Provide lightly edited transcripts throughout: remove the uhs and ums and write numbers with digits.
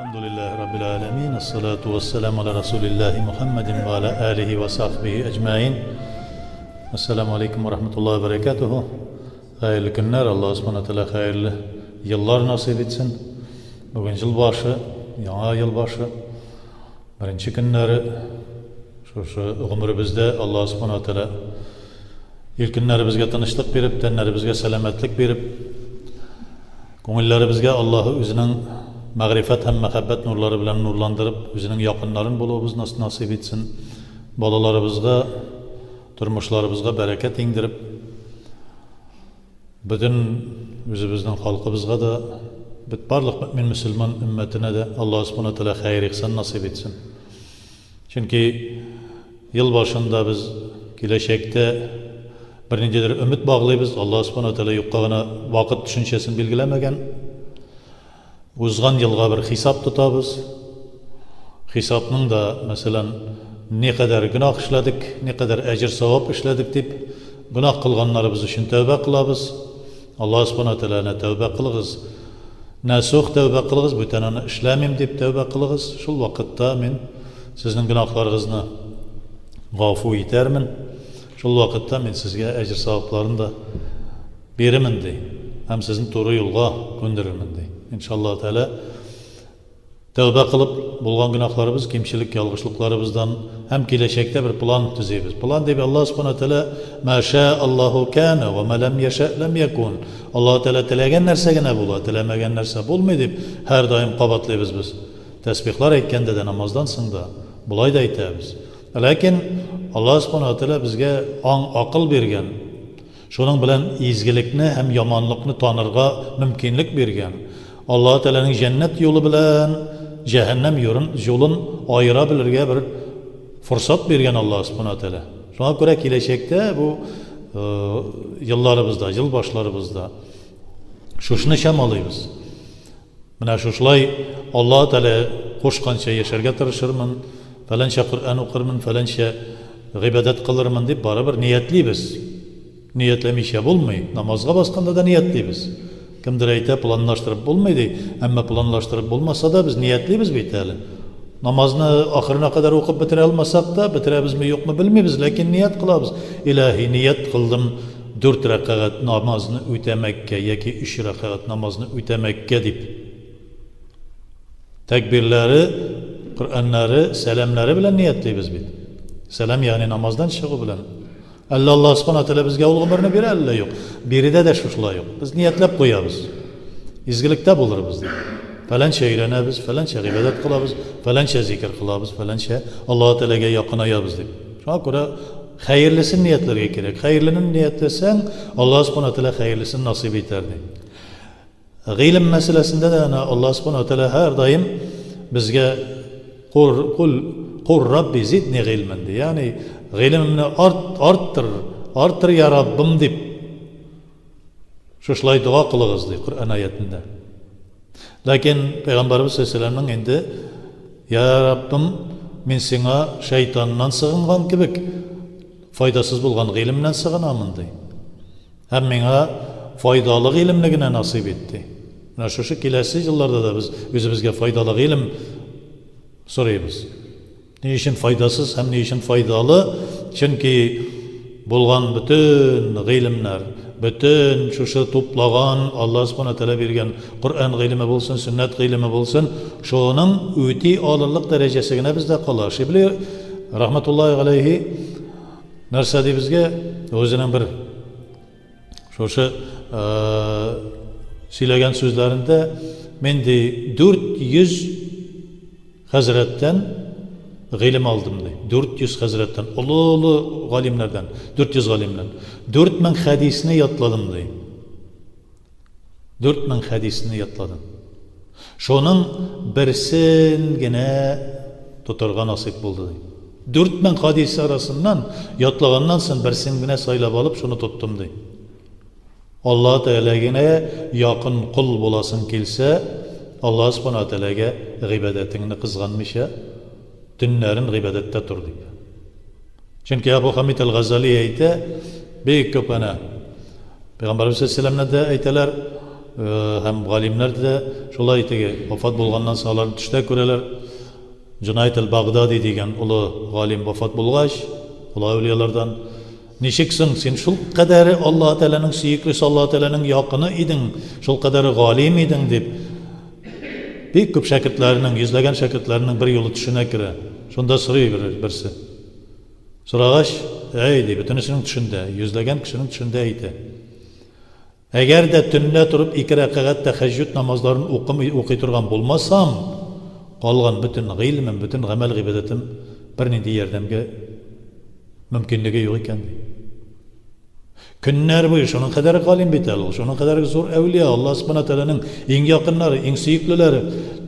Әлхәмдүлилләһи раббил галәмин, әссалату вәссәламу аля расулиллаһи Мухаммадин ва аля алихи ва сахбихи әҗмәин. Әссәламу алейкум ва рахматуллаһи ва баракатуху. Хәерле көннәр, Аллаһ субхана тәгалә хәерле еллар насыйп итсен. Бүген ел башы, яңа ел башы. Беренче көннәре шушы гомеребездә Аллаһ субхана тәгалә ил көннәребезгә тынычлык биреп, тәннәребезгә сәламәтлек биреп, күңелләребезгә Аллаһы үзенең мәгърифәт һәм мәхәббәт нурлары белән нурландырып, үзенең якыннарын булуыбыз насыйп итсен. Балаларыбызга, тормышларыбызга бәрәкәт иңдереп, бөтен үзебезнең халкыбызга да, бөт барлык мөэмин мөселман өммәтенә дә Аллаһ Субхана Тәгалә хәер-ихсан насыйп итсен. Чөнки ел башында без киләчәктә берниндидер өмет баглыйбыз, Аллаһ Субхана Тәгалә юкка гына вакыт төшенчәсен билгеләмәгән. Узган елга бер хисап тотабыз. Хисапның да, мәсәлән, никадәр гөнаһ эшләдек, никадәр әҗер-савап эшләдек дип, гөнаһ кылганнарыбыз өчен тәүбә кылабыз. Аллаһ Субхана Тәгаләне тәүбә кылыгыз. Нәсух тәүбә кылыгыз, бүтән аны эшләмим дип тәүбә кылыгыз. Шул вакытта мин сезнең гөнаһларыгызны гафу итәрмен. Шул вакытта мин сезгә әҗер-савапларын да Бирермен, ди, һәм сезне туры юлга күндерермен, ди. Иншаллаһ Тәгалә, тәүбә кылып, булган гөнаһларыбыз, кимчелек, ялгышлыкларыбыздан һәм киләчәктә бер план төзибез. План дип Аллаһ Субхана Тәгалә Мә шә Аллаһу кана ва мә ләм яшә ләм якун. Аллаһ Тәгалә теләгән нәрсә генә була, теләмәгән нәрсә булмый дип һәрдаим кабатлыйбыз без. Тәсбихлар әйткәндә дә, намаздан соң да болай да әйтәбез. Ләкин Аллаһ Субхана Тәгалә безгә аң, акыл биргән. Шуның белән изгелекне һәм яманлыкны танырга мөмкинлек биргән. Аллаһы Тәгаләнең җәннәт юлы белән җәһәннәм юлын аера белергә бер форсат биргән Аллаһы Субхана Тәгалә. Шуңа күрә киләчәктә бу елларыбызда, ел башларыбызда шушыны чамалыйбыз. Менә шушылай Аллаһы Тәгалә кушканча яшәргә тырышырмын, фәләнчә Коръән укырмын, фәләнчә гыйбадәт кылырмын дип барыбер ниятлибез. Ниятләмичә булмый. Намазга басканда да ниятлибез. Кемдер әйтә, планлаштырып булмый ди. Әмма планлаштырып булмаса да без ниятлибез бит әле. Намазны ахырына кадәр укып бетерә алмасак та, бетерәбезме, юкмы белмибез, ләкин ният кылабыз. Илаһи, ният кылдым дүрт рәкәгать намазны үтәмәккә яки өч рәкәгать намазны үтәмәккә дип. Тәкбирләре, Коръәннәре, сәламнәре белән ниятлибез бит. Сәлам, ягъни намаздан чыгу белән. Әллә Аллаһ Субхана Тәгалә безгә ул гомерне бирә, әллә юк. Биредә дә шушылай ук. Без ниятләп куябыз. Изгелектә булырбыз дип. Фәләнчә өйрәнәбез, фәләнчә гыйбадәт кылабыз, фәләнчә зикер кылабыз, фәләнчә Аллаһ Тәгаләгә якынаябыз дип. Шуңа күрә хәерлесен ниятләргә кирәк. Хәерлене ниятләсәң, Аллаһ Субхана Тәгалә хәерлесен насыйп итәр ди. Гыйлем мәсьәләсендә дә әнә Аллаһ Субхана ва Тәгалә һәрдаим безгә Кур, кул, кур Рабби зидни гыйльмен ди. Ягъни гыйлемемне арт, арттыр, арттыр я Раббым дип шушылай дога кылыгыз ди Коръән аятендә. Ләкин Пәйгамбәрбез саллаллаһу инде Я Раббым, мин сиңа шайтаннан сыгынган кебек файдасыз булган гыйлемнән сыгынамын ди. Һәм миңа файдалы гыйлемне генә насыйп ит, ди. Менә шушы киләсе елларда да без үзебезгә файдалы гыйлем сорыйбыз. Ни өчен файдасыз һәм ни өчен файдалы? Чөнки булган бөтен гыйлемнәр, бөтен шушы туплаган Аллаһ Субхана Тәгалә биргән Коръән гыйлеме булсын, сөннәт гыйлеме булсын, шуның үти алырлык дәрәҗәсе генә бездә кала. Шибли рахматуллаһи галәйһи Нәрсә ди безгә? Үзенең бер шушы сөйләгән сүзләрендә мин ди 400 хәзрәттән гыйлем алдым ди. 400 хәзрәттән, олы-олы галимнәрдән, 400 галимнән. 4000 хәдисне ятладым ди. 4000 хәдисне ятладым. Шуның берсен генә тотарга насыйп булды, ди. 4000 хадис арасыннан ятлаганнан соң берсен генә сайлап алып, шуны тоттым, ди. Аллаһ Тәгаләгә якын кол буласың килсә, Аллаһ Субхана Тәгаләгә гыйбадәтеңне кызганмыйча, төннәрен гыйбадәттә тор, дип. Чөнки Абу Хамид әл-Газали әйтә, бик күп әнә Пәйгамбәрбез саллаллаһу дә әйтәләр, һәм галимнәр дә шулай теге вафат булганнан соң аларны төштә күрәләр. Җунайд әл-Багдади дигән олы галим вафат булгач, олы әүлиялардан, Ничек соң, син шул кадәре Аллаһы Тәгаләнең сөеклесе, Аллаһы Тәгаләнең якыны идең, шул кадәре галим идең, дип, бик күп шәкертләренең, йөзләгән шәкертләренең бер юлы төшенә керә. Шунда сорый бер, берсе. Сорагач, әй, ди, бөтенесенең төшендә, йөзләгән кешенең төшендә әйтә. Әгәр дә төнлә торып ике рәкәгать тәһәҗҗүд намазларын укымый укый торган булмасам, калган бөтен гыйлемем, бөтен гамәл-гыйбадәтем бернинди ярдәмгә мөмкинлеге юк икән, ди. Көннәр буе шуның кадәр галим бит әле ул, шуның кадәр зур әүлия, Аллаһ Субхана Тәгаләнең иң якыннары, иң сөеклеләре.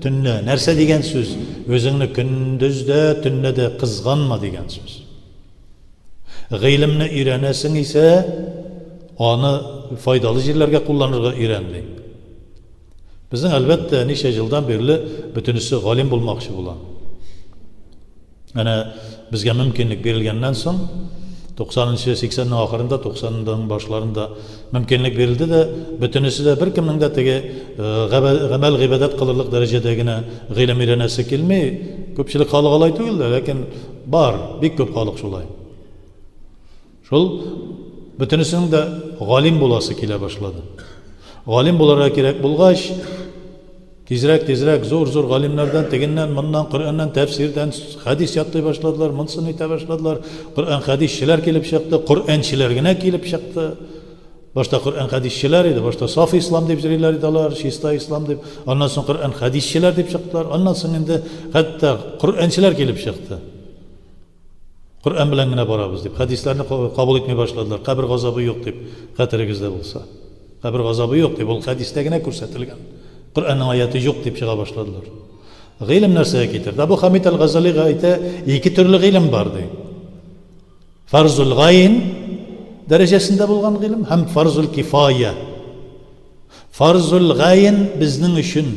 Төнлә нәрсә дигән сүз? Үзеңне көндез дә, төнлә дә кызганма дигән сүз. Гыйлемне өйрәнәсең исә, аны файдалы җирләргә кулланырга өйрән, ди. Безнең, әлбәттә, ничә елдан бирле бөтенесе галим булмакчы була. Әнә безгә мөмкинлек бирелгәннән соң, 90 нчы, 80 нең ахырында, 90 ның башларында мөмкинлек бирелде дә, бөтенесе дә беркемнең дә теге гамәл гыйбадәт кылырлык дәрәҗәдә генә гыйлем өйрәнәсе килми. Күпчелек халык алай түгел дә, ләкин Бар, бик күп халык шулай. Шул бөтенесенең дә галим буласы килә башлады. Галим булырга кирәк булгач, тизрәк, тизрәк зур-зур галимнәрдән, тегеннән, моннан, Коръәннән, тәфсирдән хәдис ятлый башладылар, монсын әйтә башладылар. Коръән хәдисчеләр килеп чыкты, Коръәнчеләр генә килеп чыкты. Башта Коръән хәдисчеләр иде, башта саф ислам дип йөриләр иде алар, чиста ислам дип. Аннан соң Коръән хәдисчеләр дип чыктылар. Аннан соң инде хәтта Коръәнчеләр килеп чыкты. Коръән белән генә барабыз дип, хәдисләрне кабул итми башладылар. Кабер газабы юк дип, хәтерегездә булса. Кабер газабы юк дип, ул хәдистә генә күрсәтелгән. Коръәннең аяты юк дип чыга башладылар. Гыйлем нәрсәгә китерде? Абу Хамид аль-Газалига әйтә, ике төрле гыйлем бар ди. Фарзул гайн дәрәҗәсендә булган гыйлем һәм фарзул кифая. Фарзул гайн безнең өчен,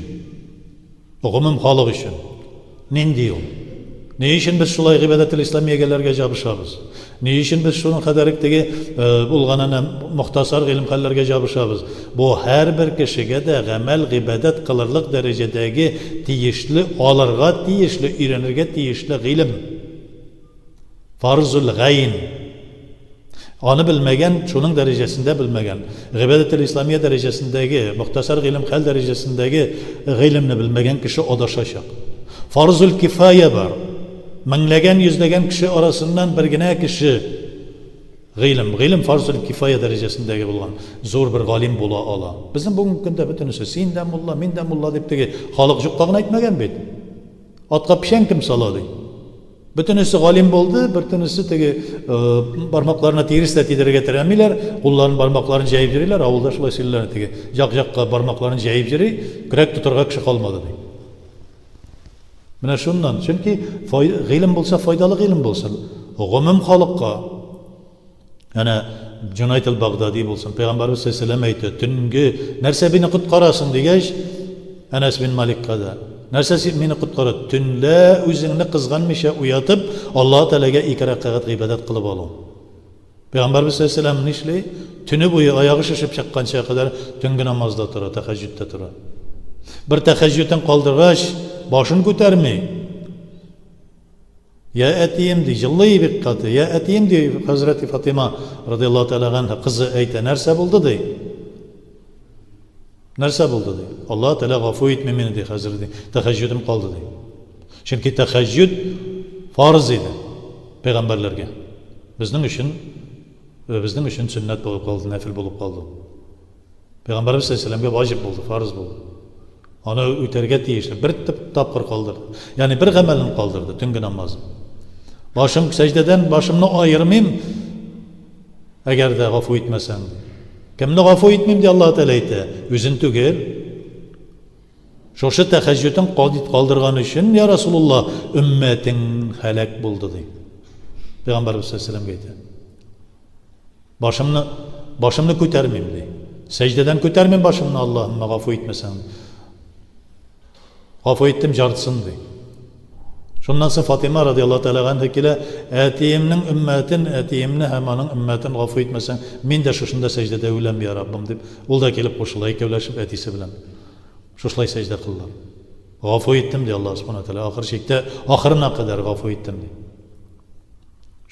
гомум халык өчен. Нинди ул? Ни өчен без шулай гыйбадәтел исламиягәләргә җабышабыз? Ни өчен без шуның кадәр теге э, булган әнә мохтасар гыйлем хәлләргә җабышабыз? Бу һәрбер кешегә дә гамәл гыйбадәт кылырлык дәрәҗәдәге тиешле, алырга тиешле, өйрәнергә тиешле гыйлем. Фарзул гайн. Аны белмәгән, шуның дәрәҗәсендә белмәгән, гыйбадәтел исламия дәрәҗәсендәге, мохтасар гыйлем хәл дәрәҗәсендәге гыйлемне белмәгән кеше адашачак. Фарзул кифая бар. Меңләгән, йөзләгән кеше арасыннан бер генә кеше гыйлем, гыйлем фарзул кифая дәрәҗәсендәге булган зур бер галим була ала. Безнең бүгенге көндә бөтенесе син дә мулла, мин дә мулла дип теге халык юкка гына әйтмәгән бит. Атка печән кем сала ди. Бөтенесе галим булды, бөтенесе теге бармакларына тирес тә тидерергә теләмиләр, кулларын бармакларын җәеп йөриләр, авылда шулай сөйлиләр теге. Як-якка бармакларын җәеп йөри, көрәк тотарга кеше калмады ди. Менә шуннан, чөнки гыйлем булса файдалы гыйлем булсын. Гомум халыкка Әнә Җунайд әл-Багдади булсын, Пәйгамбәрбез саллаллаһу алейһи әйтте, төнге нәрсә мине коткарасың дигәч, Әнәс бин Маликка да, нәрсә син мине коткара? Төнлә үзеңне кызганмыйча уятып, Аллаһ Тәгаләгә ике рәкәгать гыйбадәт кылып алу. Пәйгамбәрбез саллаллаһу алейһи нишли? Төне буе аягы шешеп чыкканча кадәр төнге намазда тора, тәһәҗҗүдтә тора. Бер тәһәҗҗүден калдыргач, башын күтәрми. Я әтием, ди, җылый бик каты. Я әтием, ди, хәзрәти Фатыйма, радиаллаһу тәгалә ганһа, кызы әйтә, нәрсә булды, ди? Нәрсә булды, ди? Аллаһ Тәгалә гафу итми мине, ди, хәзер, ди. Тәһәҗҗүдем калды, ди. Чөнки тәһәҗҗүд фарыз иде пәйгамбәрләргә. Безнең өчен безнең өчен сөннәт булып калды, нәфил булып калды. Пәйгамбәребез саллаллаһу алейһи ваҗиб булды, фарыз булды. Аны үтәргә тиешле бер тапкыр калдырды. Ягъни бер гамәлен калдырды, төнге намазын. Башым сәҗдәдән башымны аермыйм, әгәр дә гафу итмәсәң. Кемне гафу итмим ди Аллаһ Тәгалә әйтә? Үзен түгел. Шушы тәһәҗҗүден калдырган өчен, я Расулуллаһ, өммәтең һәлак булды ди. Пәйгамбәребез саллаллаһу алейһи әйтә. Башымны, башымны күтәрмим, ди. Сәҗдәдән күтәрмим башымны, Аллаһымма гафу итмәсәң. Гафу иттем, жартысын, ди. Шуннан соң Фатима радиаллаһу тәгалә ганһа килә, әтиемнең өммәтен, әтиемне һәм аның өммәтен гафу итмәсәң, мин дә шушында сәҗдәдә үләм, я Раббым, дип, ул да килеп кушыла, икәүләшеп әтисе белән шушылай сәҗдә кылдылар. Гафу иттем, ди Аллаһ Субхана Тәгалә, ахыр чиктә, ахырына кадәр гафу иттем, ди.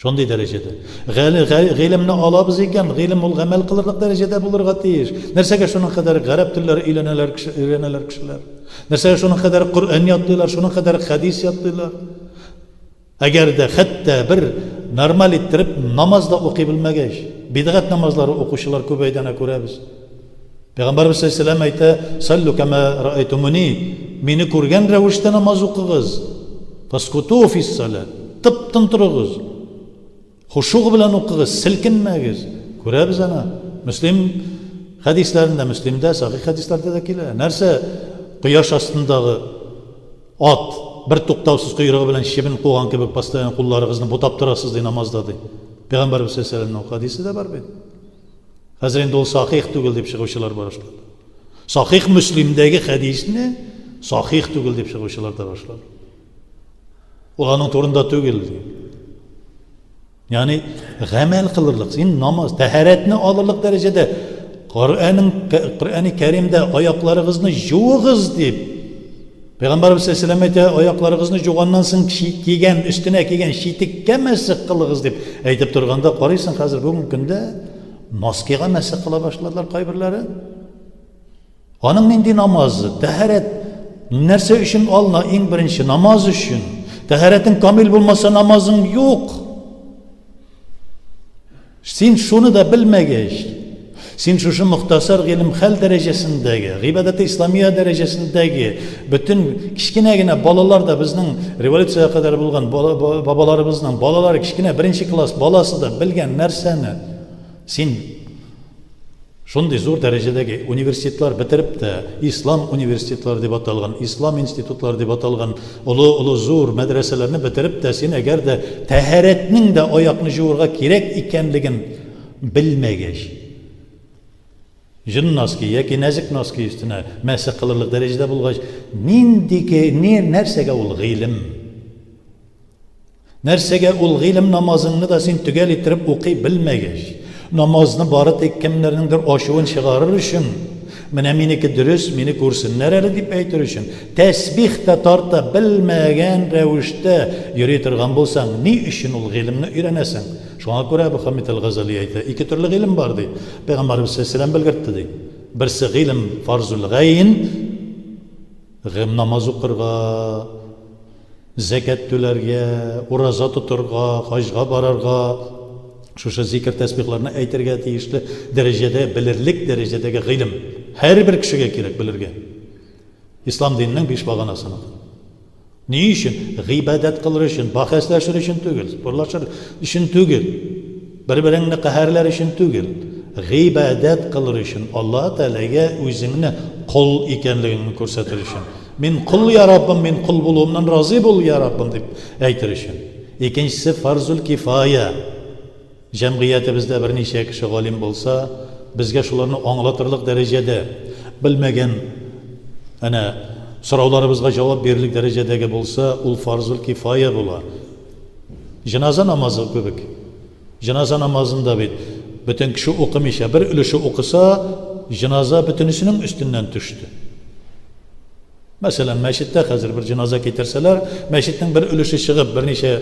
Шундый дәрәҗәдә. Гыйлемне алабыз икән, гыйлем ул гамәл кылырлык дәрәҗәдә булырга тиеш. Нәрсәгә шуның кадәр гарәп телләре өйләнәләр, өйрәнәләр кешеләр? Нәрсәгә шуның кадәр Коръән ятлыйлар, шуның кадәр хәдис ятлыйлар? Әгәр дә хәтта бер нормаль иттереп намаз да укый белмәгәч, бидгать намазлары укучылар күбәйде, әнә күрәбез. Пәйгамбәрбез саллаллаһу алейһи әйтә, "Саллу кама раайтумуни", мине күргән рәвештә намаз укыгыз. Фаскуту фис салат. Тып-тын торыгыз. Хушуг белән укыгыз, селкенмәгез. Күрәбез ана. Мөслим хәдисләрендә, Мөслимдә, сахих хәдисләрдә дә килә. Нәрсә кояш астындагы ат бер туктаусыз койрыгы белән чебен куган кебек постоянно кулларыгызны бутап торасыз ди намазда ди. Пәйгамбәрбез саллаллаһу алейһи вәсәлләмнең хәдисе дә бар бит. Хәзер инде ул сахих түгел дип чыгучылар башлады. Сахих Мөслимдәге хәдисне сахих түгел дип чыгучылар да башлады. Ул аның турында түгел ди. Ягъни гамәл кылырлык, син намаз, тәһарәтне алырлык дәрәҗәдә Коръәнең Коръәни Кәримдә аякларыгызны җуыгыз дип Пәйгамбәрбез саллаллаһу әйтә, аякларыгызны жуганнан соң кигән, өстенә кигән читеккә мәсех кылыгыз дип әйтеп торганда, карыйсың хәзер бүгенге көндә носкига мәсех кыла башладылар кайберләре. Аның нинди намазы? Тәһарәт нәрсә өчен алына? Иң беренче намаз өчен. Тәһарәтең камил булмаса, намазың юк. Син шуны да белмәгәч, син шушы мохтасар гыйлем хәл дәрәҗәсендәге, гыйбадәте исламия дәрәҗәсендәге бөтен кечкенә генә балалар да безнең революциягә кадәр булган бабаларыбызның балалары кечкенә беренче класс баласы да белгән нәрсәне син Шундый зур дәрәҗәдәге университетлар бетереп тә, ислам университетлары дип аталган, ислам институтлары дип аталган олы-олы зур мәдрәсәләрне бетереп тә, син әгәр дә тәһарәтнең дә аякны җуырга кирәк икәнлеген белмәгәч, җон носки яки нәзек носки өстенә мәсех кылырлык дәрәҗәдә булгач, нинди, ни, нәрсәгә ул гыйлем? Нәрсәгә ул гыйлем намазыңны да син төгәл иттереп укый белмәгәч, намазны бары тик кемнәрнеңдер ачуын чыгарыр өчен, менә минеке дөрес, мине күрсеннәр әле дип әйтер өчен, тәсбих тә тарта белмәгән рәвештә йөри торган булсаң, ни өчен ул гыйлемне өйрәнәсең? Шуңа күрә Әбу Хамид әл-Газали әйтә, ике төрле гыйлем бар, ди. Пәйгамбәребез саллаллаһу алейһи ва сәлләм белгертте, ди. Берсе гыйлем фарзул гайн, гыйм намаз укырга, Зәкят түләргә, ураза тотырга, хаҗга барырга, шушы зикер-тәсбихларны әйтергә тиешле дәрәҗәдә, белерлек дәрәҗәдәге гыйлем. Һәрбер кешегә кирәк белергә. Ислам диненең биш баганасын. Ни өчен? Гыйбадәт кылыр өчен, бәхәсләшер өчен түгел, спорлашыр өчен түгел, бер-береңне каһәрләр өчен түгел. Гыйбадәт кылыр өчен, Аллаһ Тәгаләгә үзеңне кол икәнлегеңне күрсәтер өчен. Мин кол, я Раббым, мин кол булуымнан разый бул, я Раббым, дип әйтер өчен. Икенчесе фарзул кифая. Җәмгыятебездә берничә кеше галим булса, безгә шуларны аңлатырлык дәрәҗәдә, белмәгән әнә сорауларыбызга җавап бирерлек дәрәҗәдәге булса, ул фарзул кифая була. Җеназа намазы кебек. Җеназа намазында бит бөтен кеше укымыйча, бер өлеше укыса, җеназа бөтенесенең өстеннән төште. Мәсәлән, мәчеттә хәзер бер җеназа китерсәләр, мәчетнең бер өлеше чыгып, берничә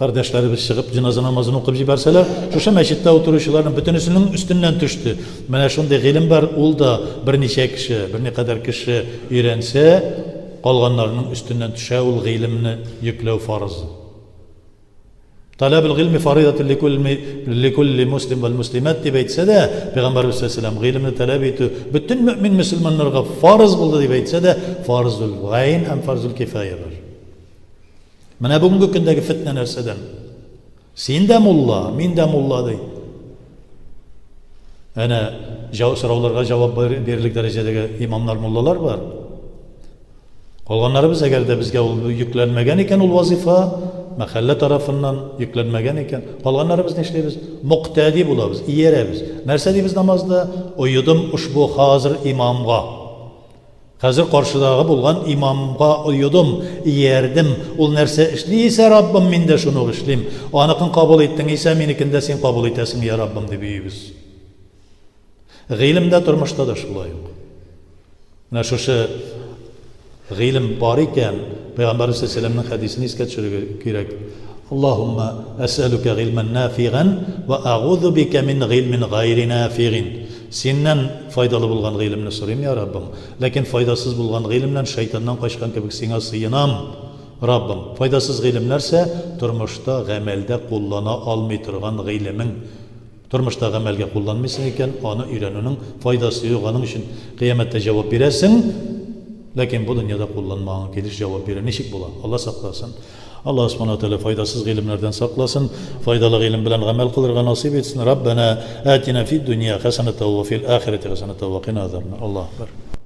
кардәшләребез чыгып җеназа намазын укып җибәрсәләр, шушы мәчеттә утыручыларның бөтенесенең өстеннән төште. Менә шундый гыйлем бар, ул да берничә кеше, берникадәр кеше өйрәнсә, калганнарының өстеннән төшә ул гыйлемне йөкләү фарызы. Таләбел гыйльми фаридатун ликулли муслим вәл муслимат дип әйтсә дә, Пәйгамбәрбез саллаллаһу алейһи гыйлемне таләп итү бөтен мөэмин мөселманнарга фарыз булды дип әйтсә дә, фарзул гайн һәм фарзул кифая бар. Менә бүгенге көндәге фетнә нәрсәдән? Син дә мулла, мин дә мулла ди. Әнә сорауларга җавап бирерлек дәрәҗәдәге имамнар, муллалар бар. Калганнарыбыз, әгәр дә безгә ул йөкләнмәгән икән ул вазифа, мәхәллә тарафыннан йөкләнмәгән икән, калганнарыбыз нишлибез? Муктади булабыз, иярәбез. Нәрсә дибез намазда? Оедым ошбу хазир имамга. Хәзер каршыдагы булган имамга оедым, иярдем. Ул нәрсә эшли исә, Раббым, мин дә шуны ук эшлим. Аныкын кабул иттең исә, минекен дә син кабул итәсең, я Раббым, дип өйбез. Гыйлемдә, тормышта да шулай ук. Менә шушы гыйлем бар икән, Пәйгамбәрбез саллаллаһу алейһи хәдисен искә төшерергә кирәк. Аллаһумма әсәлүкә гыйльмән нафиган ва агузу бика мин гыйльмин гайри нафигин. Синнән файдалы булган гыйлемне сорыйм, я Раббым, ләкин файдасыз булган гыйлемнән шайтаннан качкан кебек сиңа сыенам, Раббым. Файдасыз гыйлем нәрсә? Тормышта, гамәлдә куллана алмый торган гыйлемең. Тормышта гамәлгә кулланмыйсың икән, аны өйрәнүнең файдасы юк, аның өчен кыямәттә җавап бирәсең, ләкин бу дөньяда кулланмаган килеш җавап бирү ничек була? Алла сакласын. Аллаһ Субхана ва Тәгалә файдасыз гыйлемнәрдән сакласын, файдалы гыйлем белән гамәл кылырга насыйп итсен. Раббана атина фид дөнья хәсәнәтә ва фил ахирәти хәсәнәтә ва кина азабнар. Аллаһу акбар.